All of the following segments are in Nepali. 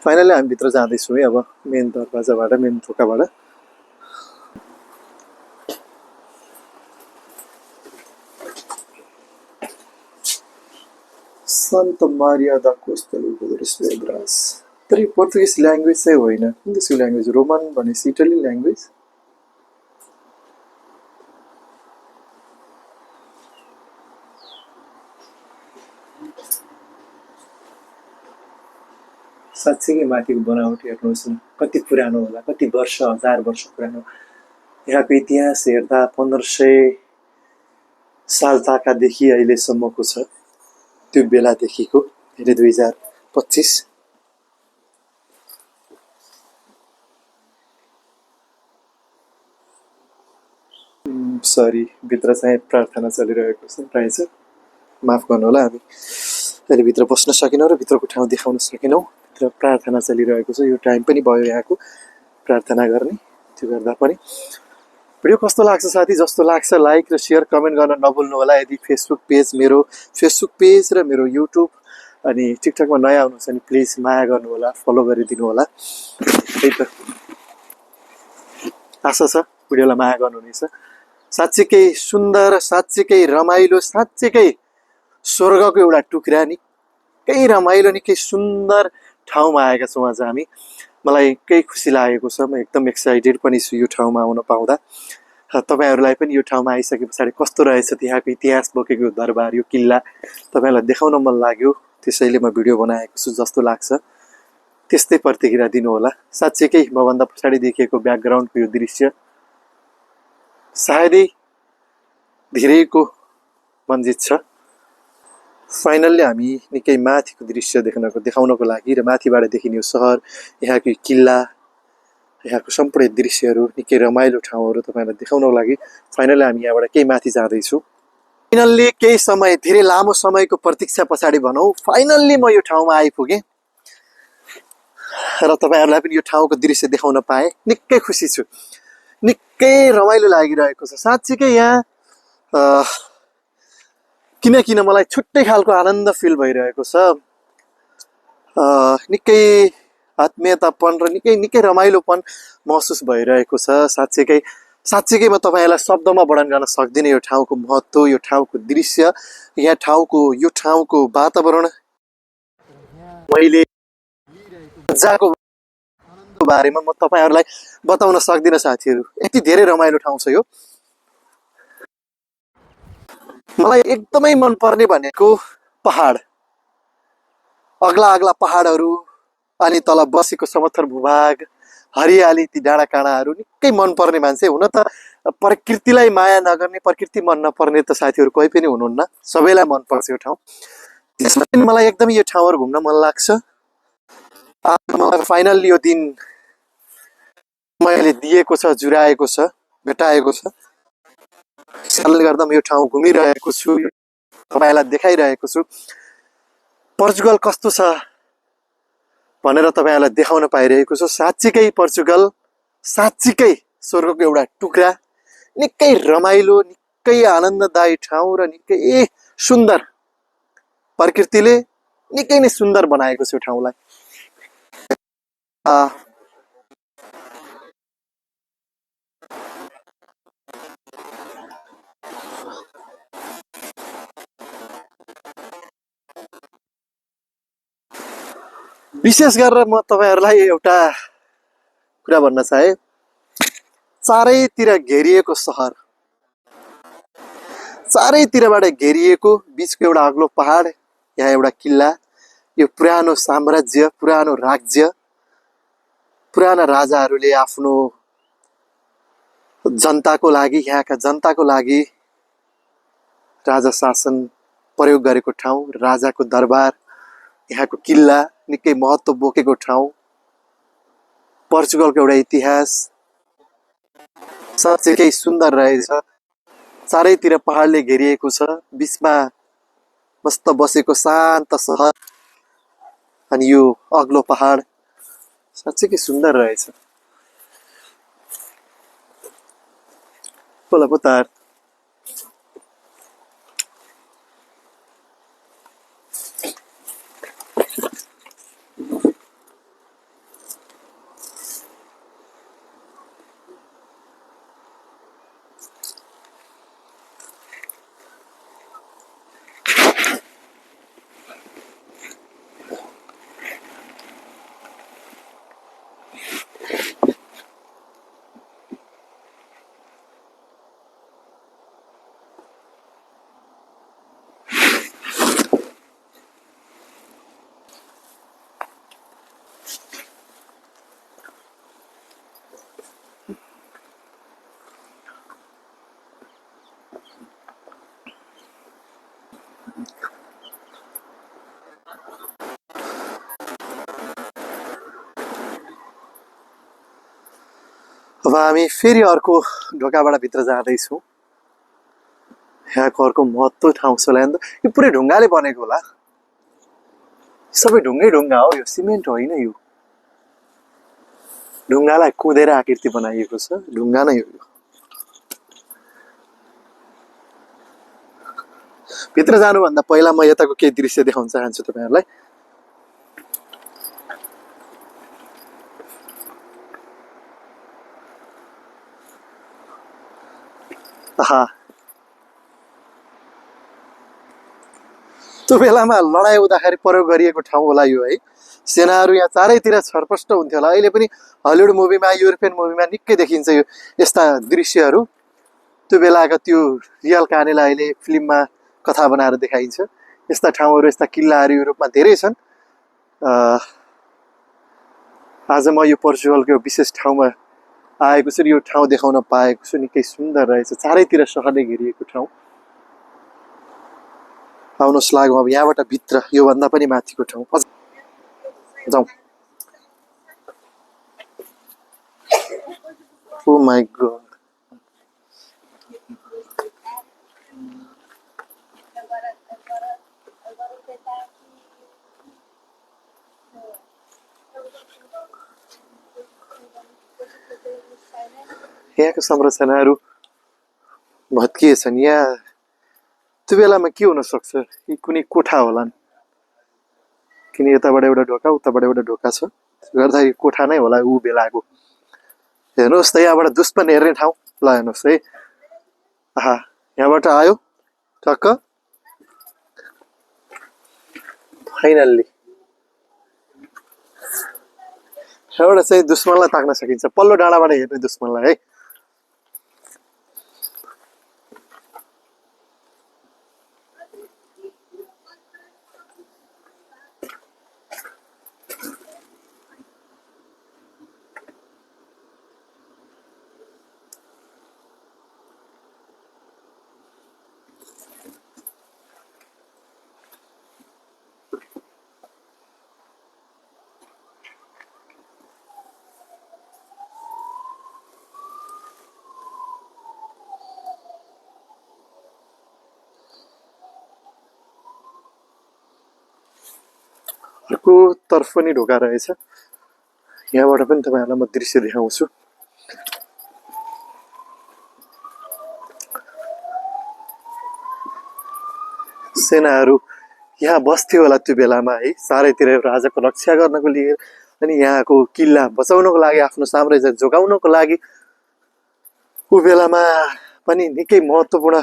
फाइनली हामी भित्र जाँदैछौँ है अब मेन दरवाजाबाट मेन ढोकाबाट Santa Maria da Costa Lucas Lebras तर यो पोर्तुगिज ल्याङ्ग्वेज चाहिँ होइन कुन देशको ल्याङ्ग्वेज रोमन भनेपछि इटाली ल्याङ्ग्वेज साँच्चै माथिको बनावट हेर्नुहोस् न कति पुरानो होला कति वर्ष हजार वर्ष पुरानो यहाँको इतिहास हेर्दा 1500 साल ताकादेखि अहिलेसम्मको छ त्यो बेलादेखिको अहिले 2025 सरी भित्र चाहिँ प्रार्थना चलिरहेको छ रहेछ माफ गर्नु होला हामी अहिले भित्र बस्न सकेनौँ र भित्रको ठाउँ देखाउन सकेनौँ भित्र प्रार्थना चलिरहेको छ यो टाइम पनि भयो यहाँको प्रार्थना गर्ने त्यो गर्दा पनि भिडियो कस्तो लाग्छ साथी जस्तो लाग्छ लाइक र शेयर कमेन्ट गर्न नभुल्नु होला यदि फेसबुक पेज र मेरो युट्युब अनि टिकटकमा नयाँ हुनुहुन्छ भने प्लिज माया गर्नु होला फलो गरिदिनु होला त्यही त आशा छ भिडियोलाई माया गर्नुहुनेछ साँच्चीकै सुन्दर साँच्चीकै रमाइलो साँच्चीकै स्वर्गको एउटा टुक्रा निकै रमाइलो निकै सुन्दर ठाउँमा आएका छौँ आज हामी मलाई निकै खुसी लागेको छ म एकदम एक्साइटेड पनि छु यो ठाउँमा आउन पाउँदा तपाईहरुलाई पनि यो ठाउँमा आइसके पछाडि कस्तो रहेछ त्यहाँको इतिहास बोकेको दरबार यो किल्ला तपाईहरुलाई देखाउन मन लाग्यो त्यसैले म भिडियो बनाएको छु जस्तो लाग्छ त्यस्तै प्रतिक्रिया दिनु होला साँच्चीकै मभन्दा पछाडि देखिएको ब्याकग्राउन्डको यो दृश्य सायदै धेरैको मन जित्छ फाइनल्ली हामी निकै माथिको दृश्य देखाउनको लागि र माथिबाट देखिने यो सहर यहाँको किल्ला यहाँको सम्पूर्ण दृश्यहरू निकै रमाइलो ठाउँहरू तपाईहरुलाई देखाउनको लागि फाइनल्ली हामी यहाँबाट केही माथि जाँदैछौँ फाइनल्ली केही समय धेरै लामो समयको प्रतीक्षा पछाडि भनौं फाइनल्ली म यो ठाउँमा आइपुगे र तपाईहरुलाई पनि यो ठाउँको दृश्य देखाउन पाए निकै खुसी छु निकै रमाइलो लागिरहेको छ साँच्चीकै यहाँ किन मलाई छुट्टै खालको आनन्द फिल भइरहेको छ निकै आत्मीयतापन र निकै रमाइलोपन महसुस भइरहेको छ साँच्चीकै म तपाईहरुलाई शब्दमा वर्णन गर्न सक्दिनँ यो ठाउँको महत्त्व यो ठाउँको दृश्य यो ठाउँको वातावरण मैले जाको बारेमा म तपाईहरुलाई बताउन सक्दिनँ साथीहरु यति धेरै रमाइलो ठाउँ छ यो मलाई एकदमै मन पर्ने भनेको पहाड अग्ला पहाडहरु अनि तल बसेको समथर भूभाग हरियाली ती डाँडाकाँडाहरु निकै मन पर्ने मान्छे हुन त प्रकृतिलाई माया नगर्ने प्रकृति मन नपर्ने त साथीहरु कोही पनि हुनुहुन्न सबैलाई मन पर्छ यो ठाउँ त्यसैले मलाई एकदमै यो ठाउँहरु घुम्न मन लाग्छ मलाई फाइनल्ली यो दिन मैले दिएको छ जुराएको छ भेटाएको छ त्यसले गर्दा म यो ठाउँ घुमिरहेको छु तपाईलाई देखाइरहेको छु पोर्चुगल कस्तो छ भनेर तपाईहरुलाई देखाउन पाइरहेको छु साँच्चीकै पोर्चुगल साँच्चीकै स्वर्गको एउटा टुक्रा निकै रमाइलो निकै आनन्ददायी ठाउँ र निकै सुन्दर प्रकृतिले निकै नै सुन्दर बनाएको छ यो ठाउँलाई विशेष गरेर म तपाईहरुलाई एउटा कुरा भन्न चाहे चारैतिर घेरिएको सहर चारैतिरबाट घेरिएको बीचको एउटा अग्लो पहाड यहाँ एउटा किल्ला यो पुरानो साम्राज्य पुरानो राज्य पुराना राजाहरूले आफ्नो जनताको लागि यहाँका जनताको लागि राजा शासन प्रयोग गरेको ठाउँ राजाको दरबार यहाँको किल्ला निकै महत्त्व बोकेको ठाउँ पोर्चुगलको एउटा इतिहास साँच्चै सुन्दर रहेछ चारैतिर पहाडले घेरिएको छ बीचमा मस्त बसेको शान्त सहर अनि यो अग्लो पहाड साँच्चै सुन्दर रहेछ Olá, boa tarde. अब हामी फेरि अर्को ढोकाबाट भित्र जाँदैछौँ। यहाँको अर्को महत्त्व ठाउँ छ ल्यान्ड। यो पुरै ढुङ्गाले बनेको होला, सबै ढुङ्गै ढुङ्गा हो, यो सिमेन्ट होइन। यो ढुङ्गालाई कुदेर आकृति बनाइएको छ, ढुङ्गा नै हो यो। भित्र जानुभन्दा पहिला म यताको केही दृश्य देखाउन चाहन्छु तपाईँहरूलाई। आहा, त्यो बेलामा लडाइँ हुँदाखेरि प्रयोग गरिएको ठाउँ होला यो है। सेनाहरू यहाँ चारैतिर छरपष्ट हुन्थ्यो होला। अहिले पनि हलिउड मुभीमा, युरोपियन मुभीमा निकै देखिन्छ यो यस्ता दृश्यहरू। त्यो बेलाका त्यो रियल कहानीलाई अहिले फिल्ममा कथा बनाएर देखाइन्छ। यस्ता ठाउँहरू, यस्ता किल्लाहरू युरोपमा धेरै छन्। आज म यो पोर्चुगलको विशेष ठाउँमा आएको छु, यो ठाउँ देखाउन पाएको छु। निकै सुन्दर रहेछ, चारैतिर सहरले घेरिएको ठाउँ। आउनुहोस् लागौँ अब यहाँबाट भित्र, योभन्दा पनि माथिको ठाउँ जाउँ। ओ माई गॉड, यहाँको संरचनाहरू भत्किएछन्। यहाँ त्यो बेलामा के हुन सक्छ, यी कुनै कोठा होलान्, किन यताबाट एउटा ढोका, उताबाट एउटा ढोका छ, गर्दाखेरि कोठा नै होला ऊ बेलाको। हेर्नुहोस् त, यहाँबाट दुश्मन हेर्ने ठाउँ। ल हेर्नुहोस् है, आहा, यहाँबाट आयो टक्क, फाइनल्ली यहाँबाट चाहिँ दुश्मनलाई ताक्न सकिन्छ, पल्लो डाँडाबाट हेर्ने दुश्मनलाई है। अर्को तर्फ पनि ढोका रहेछ, यहाँबाट पनि तपाईँहरूलाई म दृश्य देखाउँछु। सेनाहरू यहाँ बस्थ्यो होला त्यो बेलामा है, चारैतिर राजाको रक्षा गर्नको लिए, अनि यहाँको किल्ला बचाउनको लागि, आफ्नो साम्राज्य जोगाउनको लागि ऊ बेलामा पनि निकै महत्त्वपूर्ण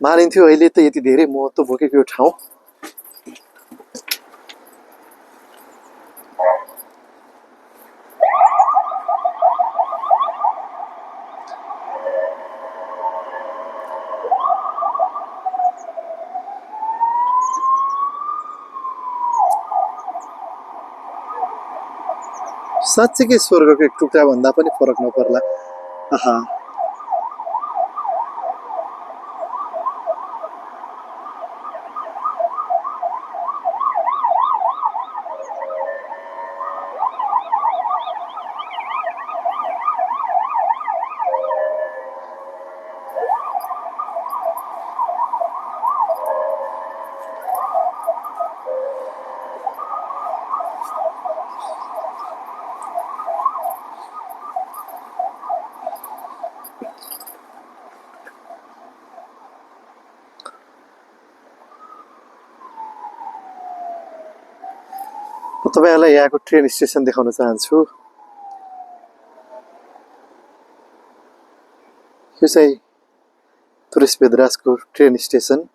मानिन्थ्यो। अहिले त यति धेरै महत्त्व बोकेको यो ठाउँ। साँच्चीकै स्वर्गको एक टुक्रा भन्दा पनि फरक नपर्ला। आहा, म तपाईँहरूलाई यहाँको ट्रेन स्टेसन देखाउन चाहन्छु। यो चाहिँ तुरेश बेदराजको ट्रेन स्टेसन।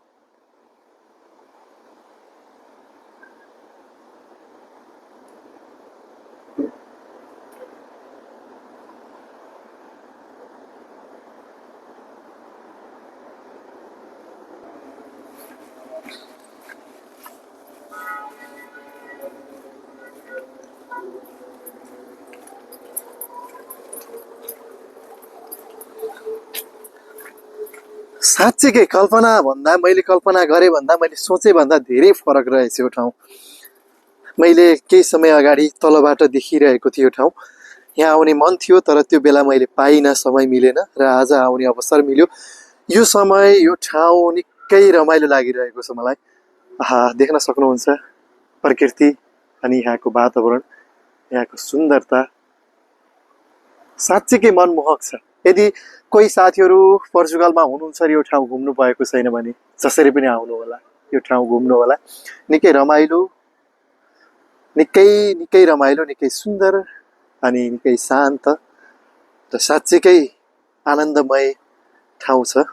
साँच्चीकै कल्पना भन्दा मैले कल्पना गरेँ भन्दा मैले सोचे भन्दा धेरै फरक रहेछ यो ठाउँ। मैले केही समय अगाडि तलबाट देखिरहेको थियो ठाउँ। यहाँ आउने मन थियो तर त्यो बेला मैले पाइनँ, समय मिलेन र आज आउने अवसर मिल्यो। यो समय यो ठाउँ निकै रमाइलो लागिरहेको छ मलाई। देख्न सक्नुहुन्छ प्रकृति अनि यहाँको वातावरण, यहाँको सुन्दरता साँच्चीकै मनमोहक छ। यदि कोही साथीहरू पोर्चुगलमा हुनुहुन्छ र यो ठाउँ घुम्नु भएको छैन भने जसरी पनि आउनु होला, यो ठाउँ घुम्नु होला। निकै रमाइलो, निकै निकै रमाइलो, निकै सुन्दर अनि निकै शान्त र साँच्चीकै आनन्दमय ठाउँ छ।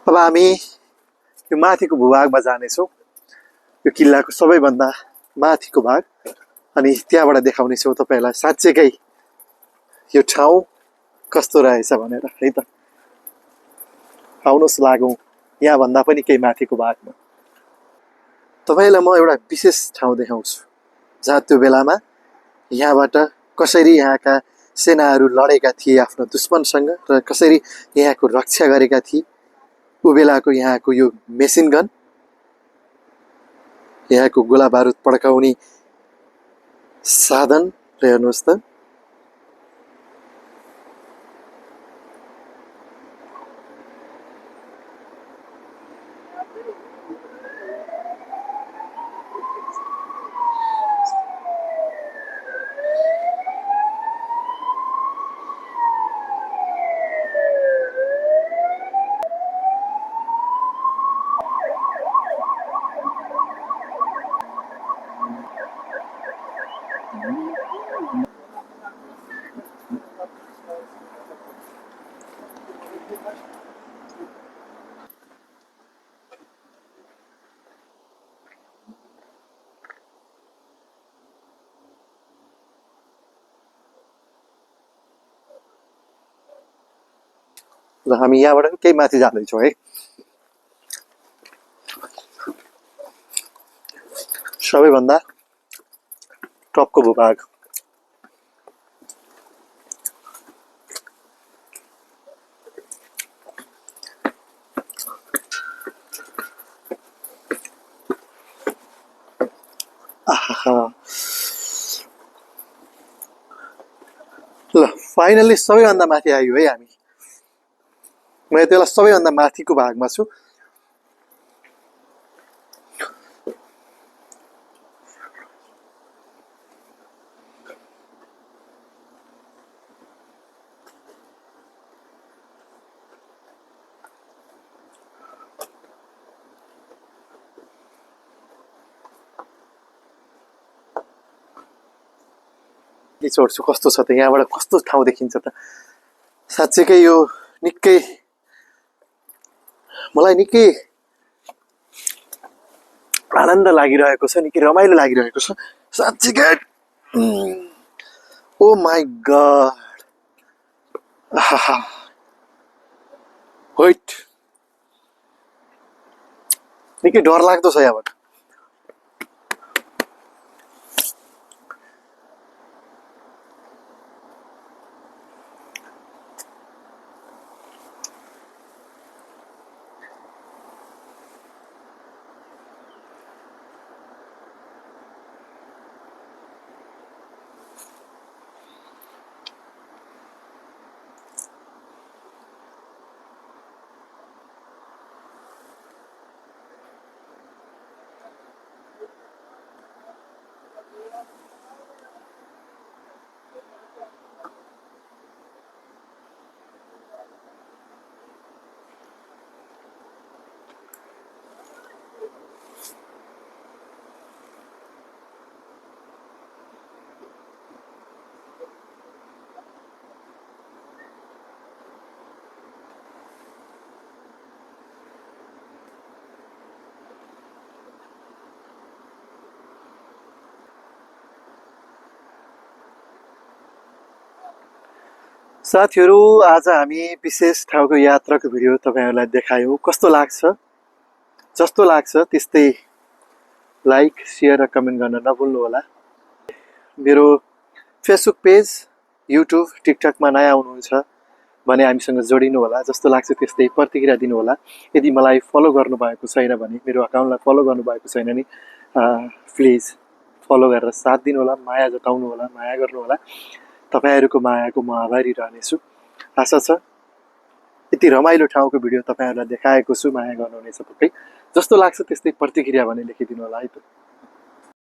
अब हामी यो माथिको भूभागमा जानेछौँ, यो किल्लाको सबैभन्दा माथिको भाग, अनि त्यहाँबाट देखाउनेछौँ तपाईँलाई साँच्चीकै यो ठाउँ कस्तो रहेछ भनेर। है त, आउनुहोस् लागौँ यहाँभन्दा पनि केही माथिको भागमा। तपाईँलाई म एउटा विशेष ठाउँ देखाउँछु जहाँ त्यो बेलामा यहाँबाट कसरी यहाँका सेनाहरू लडेका थिए आफ्नो दुश्मनसँग र कसरी यहाँको रक्षा गरेका थिए। ऊ बेलाको यहाँको यो मेसिन गन, यहाँको गोला बारुद पड्काउने साधन र हेर्नुहोस् त। र हामी यहाँबाट केही माथि जाँदैछौँ है। सबैभन्दा टपको भूभाग। ल फाइनल्ली सबैभन्दा माथि आयो है हामी। म यति बेला सबैभन्दा माथिको भागमा छु। छोड्छु कस्तो छ त, यहाँबाट कस्तो ठाउँ देखिन्छ त। साँच्चीकै यो निकै मलाई निकै आनन्द लागिरहेको छ, निकै रमाइलो लागिरहेको छ साँच्चीकै। ओ माई गड, वेट, निकै डर लाग्दो छ यहाँबाट। साथीहरू, आज हामी विशेष ठाउँको यात्राको भिडियो तपाईँहरूलाई देखायौँ। कस्तो लाग्छ? जस्तो लाग्छ त्यस्तै लाइक, सेयर र कमेन्ट गर्न नभुल्नु होला। मेरो फेसबुक पेज, युट्युब, टिकटकमा नयाँ आउनुहुन्छ भने हामीसँग जोडिनु होला। जस्तो लाग्छ त्यस्तै प्रतिक्रिया दिनु होला। यदि मलाई फलो गर्नुभएको छैन भने, मेरो अकाउन्टलाई फलो गर्नुभएको छैन नि प्लिज फलो गरेर साथ दिनु होला, माया जताउनु होला, माया गर्नु होला। तपाईँहरूको मायाको म आभारी रहनेछु। आशा छ यति रमाइलो ठाउँको भिडियो तपाईँहरूलाई देखाएको छु, माया गर्नुहुनेछ पक्कै। जस्तो लाग्छ त्यस्तै प्रतिक्रिया भने लेखिदिनु होला है त।